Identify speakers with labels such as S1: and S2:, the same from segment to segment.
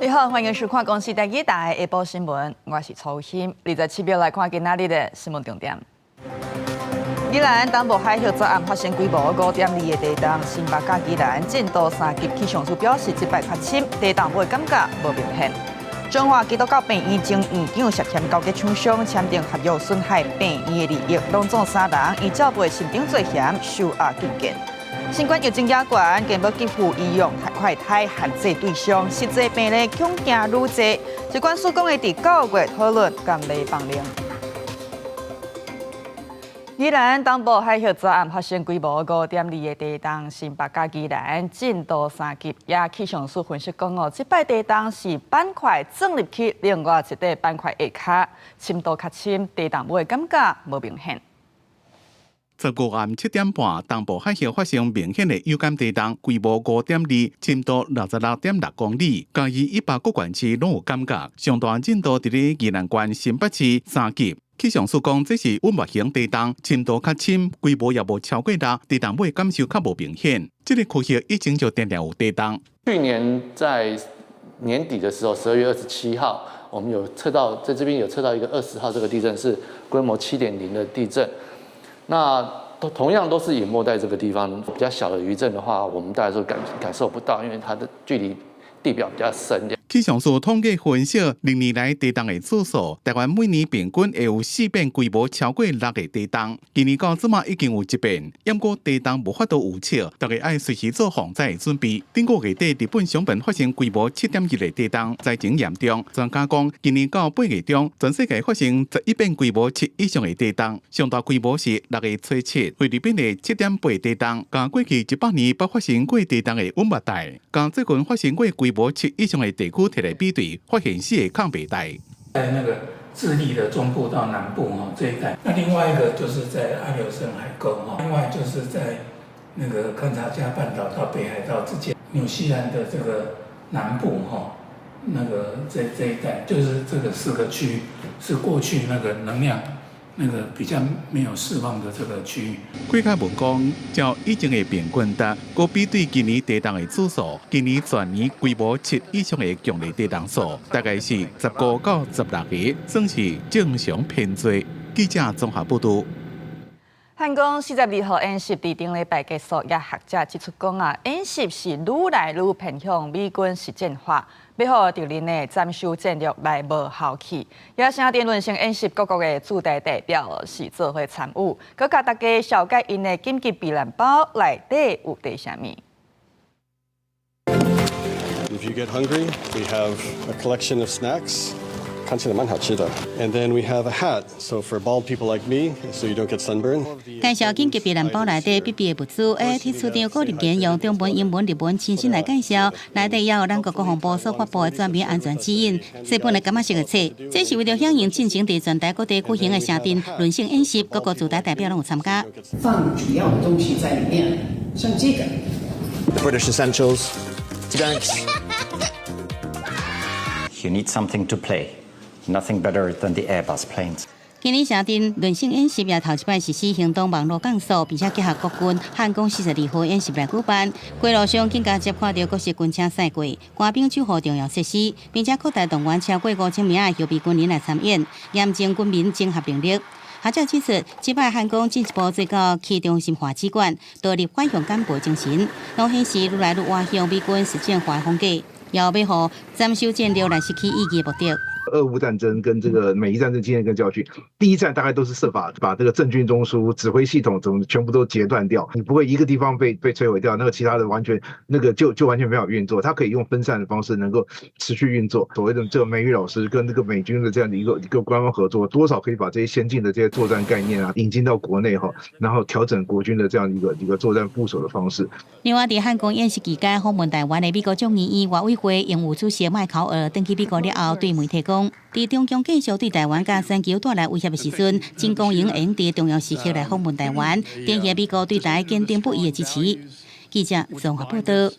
S1: 你好，歡迎收看公視台語台下晡新聞，我是曹欣。27秒來看今仔日的新聞重點。宜蘭東部海峽昨暗發生規模5.2的地動，新北佮宜蘭震度3級，氣象署表示這擺較深，地動會感覺無明顯。彰化基督教病院前院長涉嫌勾結廠商簽訂合約，損害病院的利益，攏總三人依照背心頂罪嫌收押禁見。新冠疫情也懸，健保給付醫用快篩限制對象，實際病例恐驚愈濟。疾管署講會佇9月討論敢欲放令。宜蘭東部海峽昨暗發生規模5.2的地動，新北佮宜蘭震度3級。也氣象署分析講哦，這擺地動是板塊鑽入去另外一塊板塊下跤，深度較深，地動會感覺無明顯。
S2: 15暗7點半，東部海峽發生明顯的有感地動，規模5.2，深度66.6公里，嘉義以北各縣市攏有感覺。上大震度佇咧宜蘭縣新北市3級。氣象署講，這是穩脈型地動，深度較深，規模也無超過6，地動尾感受較無明顯。這個區域以前就定定有地動。
S3: 去年在年底的時候，12月27號，我們有測到，在這邊有測到一個20號這個地震是規模7.0的地震。那都同樣都是隱沒在這個地方，比較小的餘震的話，我們大家都感受不到，因為它的距離地表比較深。
S2: 氣象署統計分析，歷年來地動的次數，台灣每年平均會有四遍規模超過六个地動。今年到這馬已經有一遍，毋過地動無法度預測，大家愛隨時做防災的準備。頂個月底，日本熊本發生規模7.1的地動，災情嚴重。專家講，今年到8月中，全世界發生11遍規模7以上的地動，上大規模是6月初7，菲律賓的7.8地動，佮過去100年捌發生過地動的穩脈帶，佮最近發生過規模7以上的地區提來比對，發現四个空白帶。
S4: 在那個智利的中部到南部哈這一帶，那另外一個就是在阿留申海溝哈，另外就是在那個勘察加半島到北海道之間，紐西蘭的這個南部哈，那個這一帶，就是這個四個區是過去那個能量那個比較沒有釋放的這個區域。
S2: 郭凱文講，照以前的平均值，閣比對今年地動的指數，今年全年規模7以上的強烈地動數，大概是15到16個，算是正常偏多。記者綜合報導。
S1: 漢光42號演習佇頂禮拜結束，也學者指出講啊，演習是愈來愈偏向美軍實戰化，欲予敵人的斬首戰略來無效去。也聲稱輪聖演習各國的駐台代表是做伙參與，閣共大家紹介𪜶的緊急避難包內底有帶啥物。
S5: If you get hungry, we have a collection of snacks. 看起來蠻好吃的。And then we have a hat, so for bald people like me, so you don't get sunburn.
S6: 介紹緊急避難包內底必備的物資，AIT 處長郭立堅用中文、英文、日文親身來介紹，內底也有咱國國防部所發布的專門安全指引，細本的柑仔色的冊，這是為著響應進前佇全台各地舉行的城鎮輪聖演習，各國駐台代表攏有參加。
S7: 放主要的東西在裡面，像這個。
S8: The British essentials.
S9: You need something to play. Nothing better than the Airbus planes.
S6: 今年城鎮輪聖演習也頭一擺實施行動網路降速，並且結合國軍漢光42號演習來舉辦。規路上更加接看著各式軍車駛過，官兵守護重要設施，並且擴大動員超過5000名的後備軍人來參演，驗證軍民整合能力。學者指出，這擺漢光進一步做到去中心化指管，導入反向簡報精神，攏顯示愈來愈倚向美軍實戰化風格，也欲予斬首戰略來失去意義的目的。
S10: 俄烏戰爭跟這個美伊戰爭經驗跟教訓，第一戰大概都是設法把這個政軍中樞、指揮系統怎麼全部都截斷掉，你不會一個地方被摧毀掉，那個其他的完全那個就完全沒法運作。它可以用分散的方式能夠持續運作。所謂的這個美語老師跟那個美軍的這樣的一個官方合作，多少可以把這些先進的這些作戰概念啊引進到國內哈，然後調整國軍的這樣一個作戰部署的方式。
S6: 另外，佇漢光演習期間訪問台灣的美國眾議院外委會榮譽主席麥考爾轉去美國了後，對媒體講，佇中共繼續對台灣佮全球帶來威脅的時陣，真光榮會佇重要時刻來訪問台灣，展現美國對台堅定不移的支持。記者綜合報導。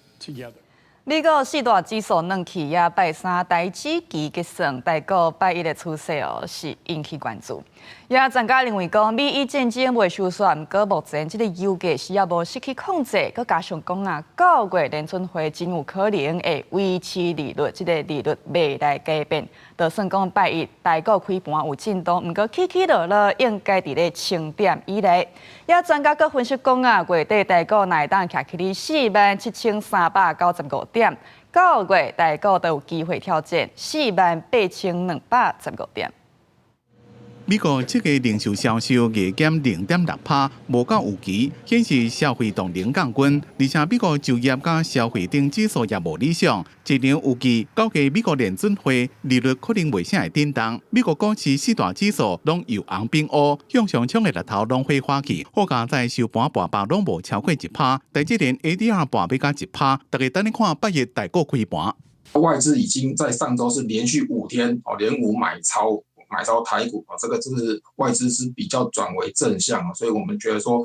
S1: 美國四大指數軟去，也拜三台指期結算，台股拜一的趨勢哦，是引起關注。也專家認為講，美伊戰爭未收煞，毋過目前這个油價是猶無失去控制，閣加上講啊，9月聯準會真有可能會維持利率，這个利率袂來改變。就算講拜一台股開盤有震動，毋過起起落落應該佇咧1000點以內。也專家閣分析講啊，月底台股若會當徛起咧47,395點，9月台股都有機會挑戰48,215點。
S2: 美國7月零售銷售月減0.6%，無夠預期，顯示消費動能降溫。而且美國就業佮消費等指數也無理想。市場預計9月美國聯準會利率可能袂啥會振動。美國股市四大指數攏由紅變烏，向上衝的力頭攏火花去。好佳哉收盤跋百攏無超過1%，台積電 ADR 跋欲到1%。大家等咧看拜一台股開盤。
S11: 外資已經在上週是連續5天哦，連五買超。買超台股啊，這個是外資是比較轉為正向啊，所以我們覺得說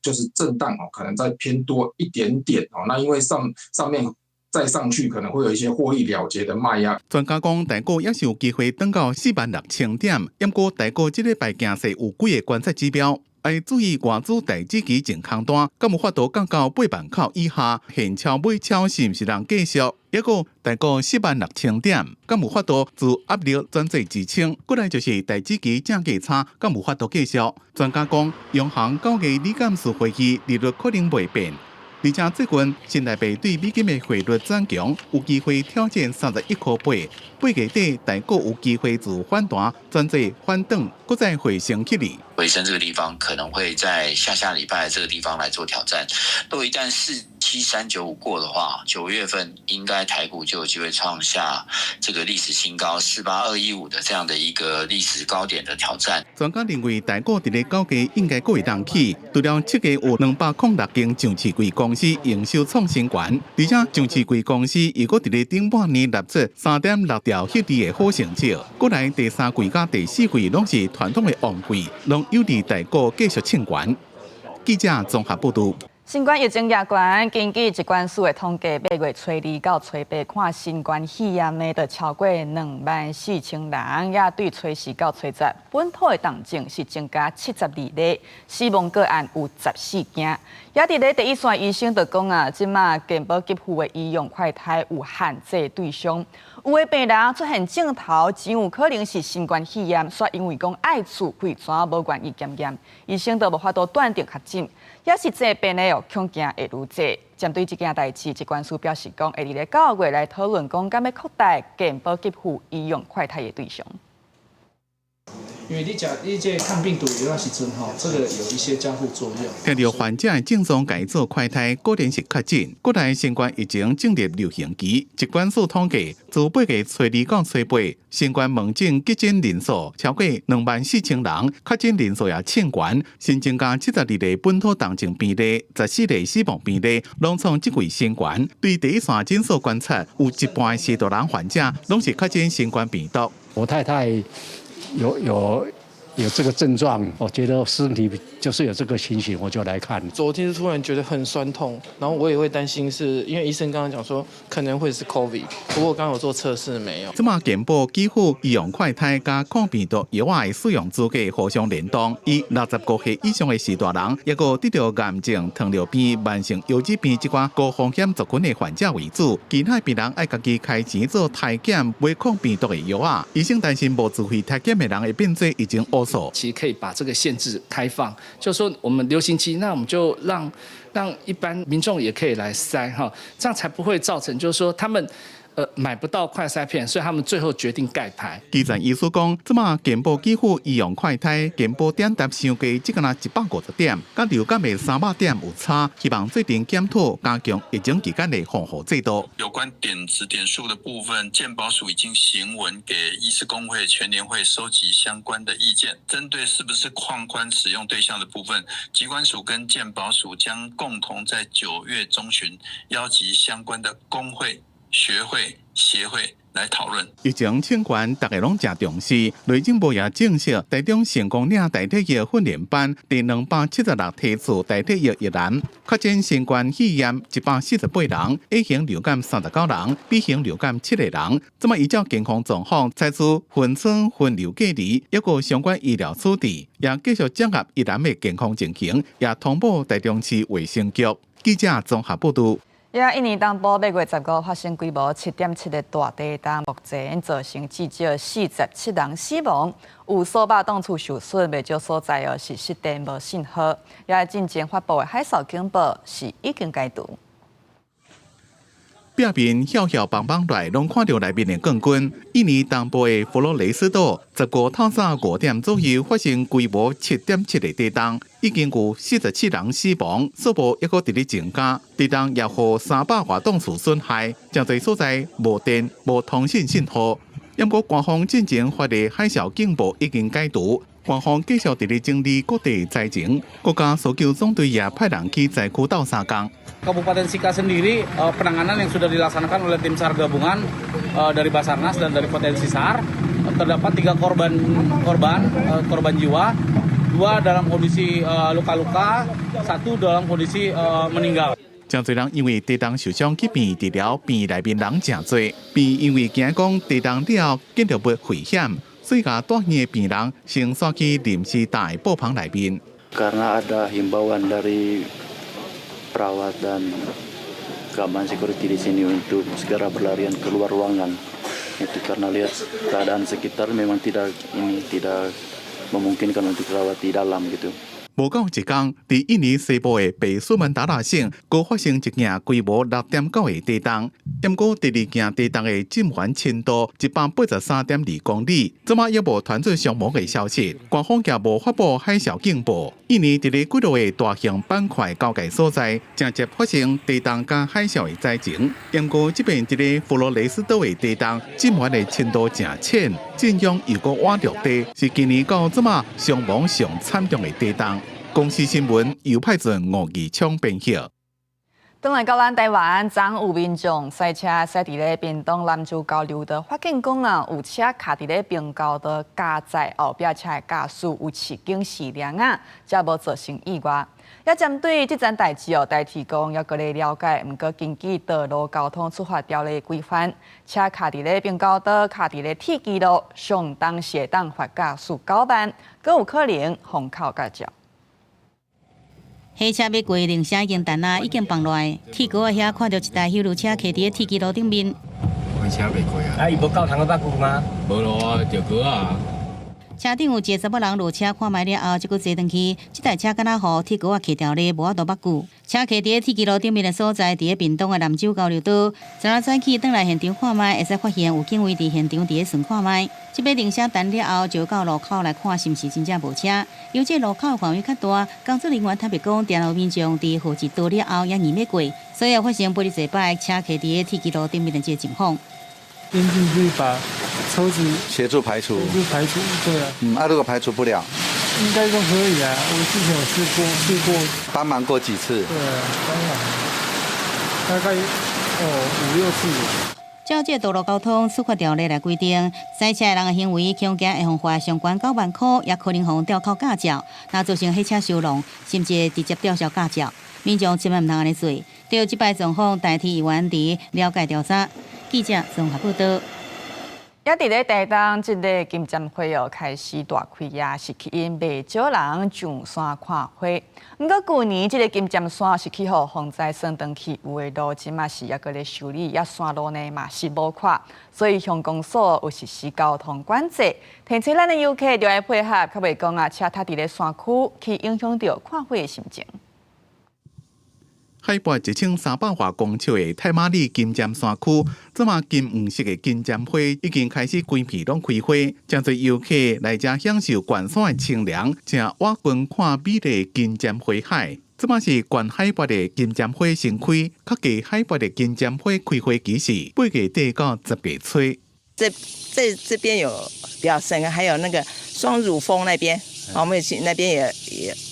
S11: 就是震盪哦，可能再偏多一點點哦。那因為上面再上去可能會有一些獲利了結的賣壓。
S2: 專家講，台股也是有機會轉到46,000點，毋過台股這禮拜驚勢有幾个觀察指標，愛注意外資台指期淨空單，敢有法度降到8萬口以下，現鈔買超是毋是人繼續？抑閣台股46,000點，敢有法度自壓力轉做支撐？過來就是台指期正價差，敢有法度繼續？專家講，央行9月理監事會議利率可能袂變，而且最近新台幣對美金的匯率轉強，有機會挑戰31塊8。8月底台股有機會自反彈轉做反轉，閣再回升起來。
S12: 回升這個地方可能會在下下禮拜這個地方來做挑戰。如果一旦47395過的話，9月份應該台股就有機會創下這個歷史新高48215的這樣的一個歷史高點的挑戰。
S2: 專家認為，台股佇咧9月應該閣會當起。除了7月有206間上市櫃公司營收創新高，而且上市櫃公司又閣佇咧頂半年錄出3.6兆獲利的好成績。過來第三季佮第四季攏是傳統的旺季，攏有利台股繼續衝懸。記者綜合報導。
S1: 新冠疫情也懸，根據疾管署的統計，8月初2到初8看新冠肺炎的，就超過24,000人，也對初4到初10，本土的重症是增加72例，死亡個案有14件。也佇咧第一線醫生就講啊，這馬健保給付的醫用快篩有限制對象，有的病人出現症頭，真有可能是新冠肺炎，卻因為講愛自費，怎無願意檢驗，醫生都無法度斷定確診。也實際病例哦，恐驚會愈濟。針對這件代誌，疾管署表示講，會佇咧9月來討論講，敢欲擴大健保給付醫用快篩的對象。
S13: 因為你食你這抗病毒藥的時陣吼，這個有一些交互作用。
S2: 聽著患者的症狀，共做快篩，果然是確診。過來新冠疫情進入流行期，疾管署統計，自8月初2到初8，新冠門診急診人數超過24,000人，確診人數也衝懸，新增加72例本土重症病例，14例死亡病例，攏創這季新高。對第一線診所觀察，有一半序大人患者攏是確診新冠病毒。
S14: 我太太有這個症狀，我覺得身體就是有這個情形，我就來看。
S13: 昨天突然覺得很酸痛，然後我也會擔心，是因為醫生剛剛講說可能會是 COVID，不過剛剛有做測試沒有。
S2: 這馬健保給付醫用快篩佮抗病毒藥的使用資格互相聯動，以65歲以上的序大人，抑閣得著癌症、糖尿病、慢性腰子病這寡高風險族群的患者為主，其他病人愛家己開錢做篩檢買抗病毒的藥仔。醫生擔心無自費篩檢的人會變做疫情烏數。
S13: 其實可以把這個限制開放，就說我們流行期，那我們就讓一般民眾也可以來篩哈，這樣才不會造成就是說他們買不到快篩片，所以他們最後決定蓋牌。
S2: 基層醫師講，這馬健保給付醫用快篩，健保點值傷低，只敢若150點，佮流感的300點有差。希望做陣檢討，加強疫情期間的防護制度。
S15: 有關點值點數的部分，健保署已經行文給醫師公會、全聯會收集相關的意見。針對是不是擴寬使用對象的部分，疾管署跟健保署將共同在9月中旬邀集相關的公會。學會、協會來討論。
S2: 疫情清關，大家攏誠重視。內政部也證實，台中成功領代替藥訓練班第276梯次代替藥役男，確診新冠肺炎148人，A 型流感39人，B 型流感7個人。這麼依照健康狀況，採取分層分流隔離，抑閣相關醫療處置，也繼續掌握役男的健康情形，也通報台中市衛生局。記者綜合報道。
S1: 也印尼東部8月15發生規模7.7的大地動，目前造成至少47人死亡，有數百棟厝受損，袂少所在哦是失電無信號。也進前發布的海嘯警報是已經解除。
S2: 壁面曉曉枋枋來，攏看著內面的鋼筋。印尼東部的佛羅雷斯島，15透早5點左右發生規模7.7的地動，已經有47人死亡，數目抑閣佇咧增加。地動也予300外棟厝損害，誠濟所在無電、無通訊信號。毋過官方進前發的海嘯警報已經解除。官方繼續佇咧整理各地災情，國家搜救總隊也派人去災區鬥相共。
S16: Kabupaten Sikka sendiri penanganan yang sudah dilaksanakan oleh tim SAR gabungan dari Basarnas dan dari potensi SAR terdapat tiga korban korban korban jiwa, dua dalam kondisi luka-luka, satu dalam kondisi meninggal.
S2: 誠濟人因為地動受傷去病院治療，病院內面人誠濟，病院因為驚講地動了後建築物危險，所以共住院的病人先徙去臨時搭的布棚內面。
S17: Karena ada himbauan dari perawat dan keamanan security di sini untuk segera berlarian keluar ruangan. Itu karena lihat keadaan sekitar memang tidak ini tidak memungkinkan untuk rawat di dalam gitu.
S2: 無夠一工，佇印尼西部的北蘇門答臘省，閣發生一件規模6.9的地動。毋過第二件地動的震源深度183.2公里，這馬猶無傳出傷亡的消息。官方也無發布海嘯警報。印尼佇咧幾落個大型板塊交界所在，誠捷發生地動佮海嘯的災情。毋過這擺佇咧佛羅雷斯島的地動，震源的深度誠淺，震央又閣倚陸地，是今年到這馬傷亡上慘重的地動。公視新聞由派准吳義昌編譯。
S1: 轉來到咱台灣，昨有民眾駛車駛佇咧屏東南州交流道，發現講啊，有車卡佇咧平交道加載後壁車的駕駛有飼警示鈴仔，才無造成意外。也針對這件代誌哦，台鐵講猶閣咧了解，毋過根據道路交通處罰條例規範，車卡佇咧平交道、卡佇咧鐵支路，上重是會當罰駕駛9萬，閣有可能予扣駕照。
S6: 火車欲過鈴聲已經彈啊，已經放落來。鐵橋仔遐看著一台休旅車卡佇咧鐵支路頂面。
S18: 火車袂過啊！
S19: 啊，伊無夠通去北區嗎？
S18: 無路啊，著橋啊。
S6: 車頂有一個查某人落車看覓了後，才閣坐轉去。這台車敢若予鐵橋仔卡牢咧，無法度北去。車卡佇咧鐵支路頂面的所在，佇咧屏東的南州交流道。昨仔早起轉來現場看覓，會使發現有警衛佇現場佇咧巡看覓。這擺鈴聲彈了後，就到路口來看是毋是真正無車。由這路口範圍較大，工作人員坦白講，定有民眾佇雨一落了後也硬欲過，所以發生不哩濟擺車卡佇咧鐵支路頂面的這個情況。
S20: 先進去把車子
S21: 協助排除，
S20: 協助排除，對啊。
S21: 嗯，啊，如果排除不了，
S20: 應該都可以啊。我之前有試過，試過。
S21: 幫忙過幾次？
S20: 對啊，幫忙，大概哦五六次。
S6: 照這道路交通處罰條例來規定，駛車的人的行為恐驚會予罰上懸9萬塊，也可能予吊扣駕照，若造成火車收容，甚至直接吊銷駕照。民眾千萬毋通按呢做。對這擺狀況，台鐵議員佇了解調查。記者綜合報道。
S1: 也佇咧台東，這个金針花哦開始大開啊，是吸引袂少人上山看花。毋過舊年這个金針山是去予風災損斷去，有的路這馬是猶閣咧修理，也山路呢嘛是無闊，所以鄉公所有實施交通管制，提醒咱的遊客著愛配合，較袂講啊車塞佇咧山區，去影響著看花的心情。
S2: 海拔1300外公尺的太麻里金針山區，這馬金黃色的金針花已經開始規片攏開花，誠濟遊客來遮享受懸山的清涼，正倚近看美麗金針花海。這馬是懸海拔的金針花先開，較低海拔的金針花開花期是8月底到10月初。
S22: 這邊有比較盛，還有那個雙乳峰那邊，我們也去那邊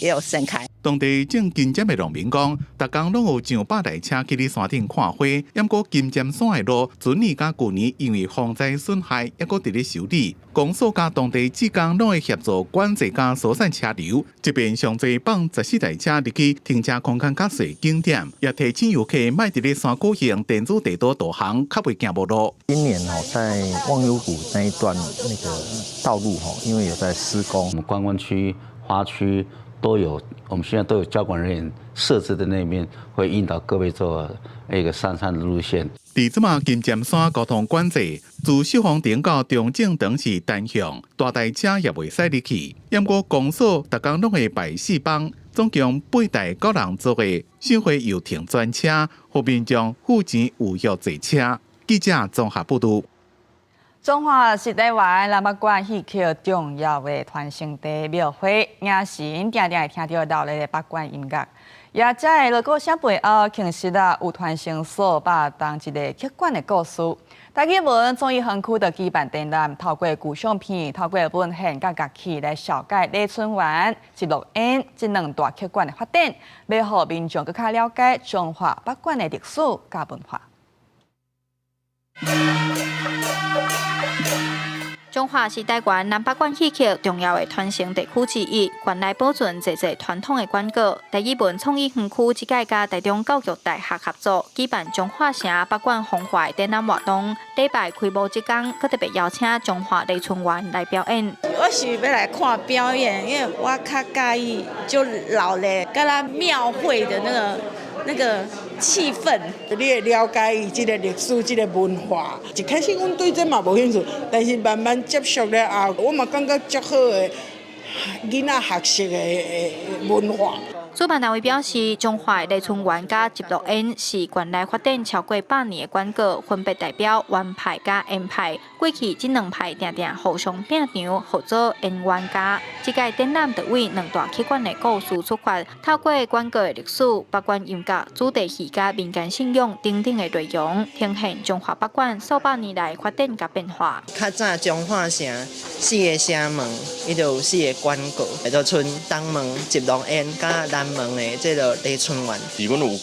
S22: 也有盛開。
S2: 當地種金針的農民講，逐工攏有上百台車去咧山頂看花。毋過金針山的路，前年佮舊年因為風災損害，猶閣佇咧修理。公所佮當地志工攏會協助管制佮疏散車流。這邊上濟放14台車入去停車空間較細景點，也提醒遊客莫佇咧山谷用電子地圖導航，較袂行無路。
S3: 今年哦，在忘憂谷那一段那個道路吼，因為有在施工，
S19: 我們觀光區、花區都有，我們現在都有交管人員設置在那邊，會引導各位做一個上山的路線。
S2: 佇這馬金針山交通管制，自秀峰頂到中正長是單向，大台車也袂使入去。毋過公所逐工攏會排四班，總共八台九人座的賞花遊艇專車，予民眾付錢預約坐車。記者綜合報導。
S1: 彰化是台灣南北管戲曲重要的傳承地廟會，迎神定定會聽著熱鬧的北管音樂。也這个鑼鼓聲背後，其實啊有傳承數百冬一个曲管的故事。台藝文創意園區就舉辦展覽，透過舊相片、透過文獻佮樂器來紹介麗春園、直樂園這兩大曲管的發展，欲予民眾閣較了解彰化北管的歷史佮文化。
S23: 彰化是台灣南北管戲曲重要的傳承地區之一，縣內保存濟濟傳統的管樂。台藝文創意園區這屆佮台中教育大學合作，舉辦彰化城北管風華展覽活動。禮拜開幕這工，閣特別邀請彰化麗春園來表演。
S24: 我是欲來看表演，因為我較佮意就老咧，佮咱廟會的那個氣氛。
S25: 你會了解伊這個歷史、這個文化。一開始阮對這嘛無興趣，但是慢慢接觸了後，我嘛感覺足好的囡仔學習的文化。
S23: 主辦單位表示，彰化麗春園佮直樂園是縣內發展超過百年的管樂，分別代表粵派佮瑩派。過去這兩派定定互相拼場，號做演員家。這屆展覽就為兩大曲管的故事出發，透過管樂的歷史、北管音樂、主題戲佮民間信仰等等的內容，呈現彰化北管數百年來發展佮變化。
S22: 較早彰化城四个城門，伊就有四个管樂，就賰東門、直樂園佮南門的這个麗春園。
S26: 是阮有共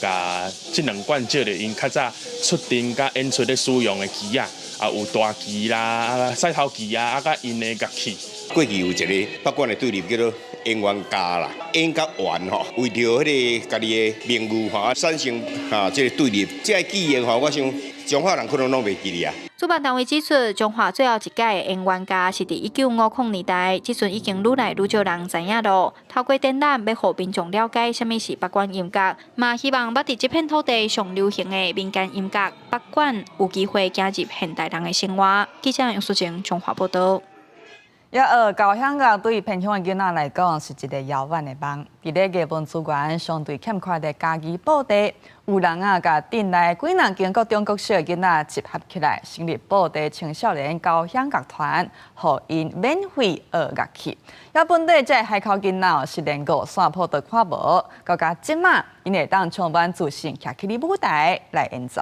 S26: 這兩管借著𪜶較早出陣佮演出咧使用的旗仔，啊有大旗啦、啊細頭旗啊，啊佮𪜶的樂器。
S27: 過去有一个北管的對立叫做演員家啦，演佮員吼，為著彼个家己的名譽吼，產生哈這个對立，這个記憶吼，我想彰化人可能攏袂記得啊。
S23: 主辦單位指出，彰化最後一屆的演員家是佇1950年代，這陣已經愈來愈少人知影囉。透過展覽，欲予民眾了解啥物是北管音樂，嘛希望捌佇這片土地上流行的民間音樂北管有機會走入現代人的生活。記者楊淑靜彰化報導。
S1: 也學交響樂對偏鄉的囡仔來講是一个遙遠的夢。佇咧藝文資源相對欠缺的嘉義布袋，有人啊，共鎮內幾若間國中國小的囡仔集合起來，成立布袋青少年交響樂團，予𪜶免費學樂器。也本地這个海口囡仔是連五線譜都看無，到今這馬，𪜶會當充滿自信，徛起咧舞台來演奏。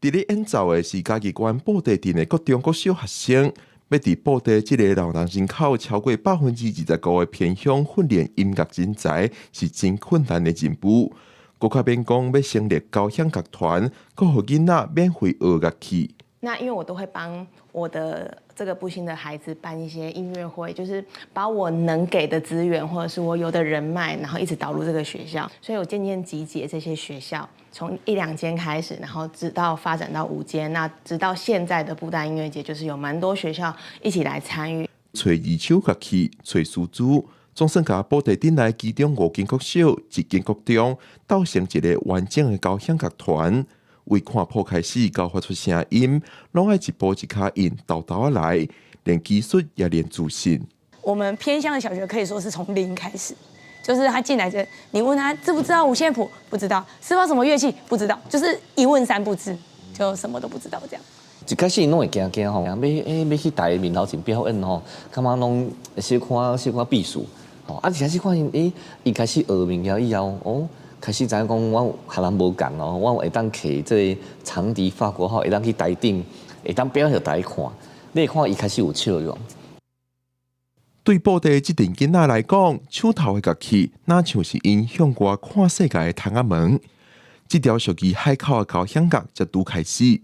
S28: 佇咧演奏的是嘉義縣布袋鎮的國中國小學生。欲佇布袋這个勞動人口超過25%的偏鄉訓練音樂人才，是真困難的任務。閣較免講欲成立交響樂團，閣予囡仔免費學樂器。
S29: 那因為我都會幫我的這個部姓的孩子辦一些音樂會，就是把我能給的資源或者是我有的人脈，然後一直導入這個學校，所以我漸漸集結這些學校，從一兩間開始，然後直到發展到五間，那直到現在的布袋音樂節，就是有蠻多學校一起來參與。
S28: 揣二手樂器，揣師資，總算共布袋鎮內其中五間國小、一間國中，鬥成一个完整的交響樂團。為看譜開始到發出聲音，攏愛一步一跤印，沓沓仔來，練技術也練自信。
S30: 我們偏鄉的小學可以說是從零開始，就是他進來的，你問他知不知道五線譜，不知道；知道什麼樂器，不知道，就是一問三不知，就什麼都不知道這樣。
S31: 一開始攏會驚驚吼，欲欸欲去台面頭前表演吼，感覺攏小可小可避暑吼，啊，一開始看𪜶欸，伊開始學物件以後，哦。開始知影講，我予人無仝哦，我會當提這个長笛法國號，會當去台頂，會當表演予大家看。你會看伊開始有笑容。
S28: 對布袋這陣囡仔來講，手頭的樂器若像是𪜶向外看世界的窗仔門。這條屬於海口的交響樂才拄開始，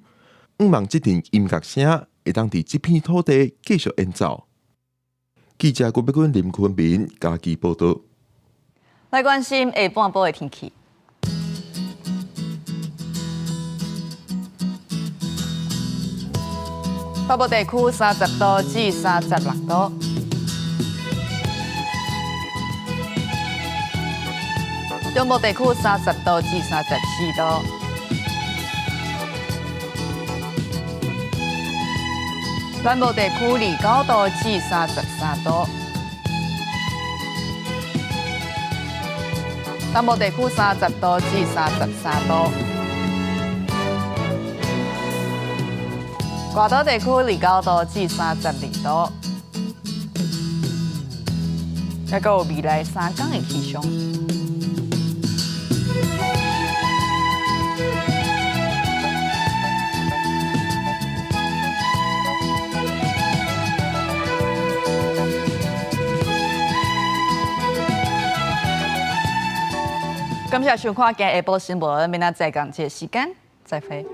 S28: 向望這陣音樂聲會當佇這片土地繼續演奏。記者郭碧君、林坤明嘉義報導。
S1: 來關心下半晡的天氣。北部地區30度至36度。中部地區30度至34度。南部地區29度至33度。東部地區30度至33度。外島地區29度至32度。抑閣有未來3工的氣象。感謝收看今日下晡新聞，明仔載仝這個時間再會。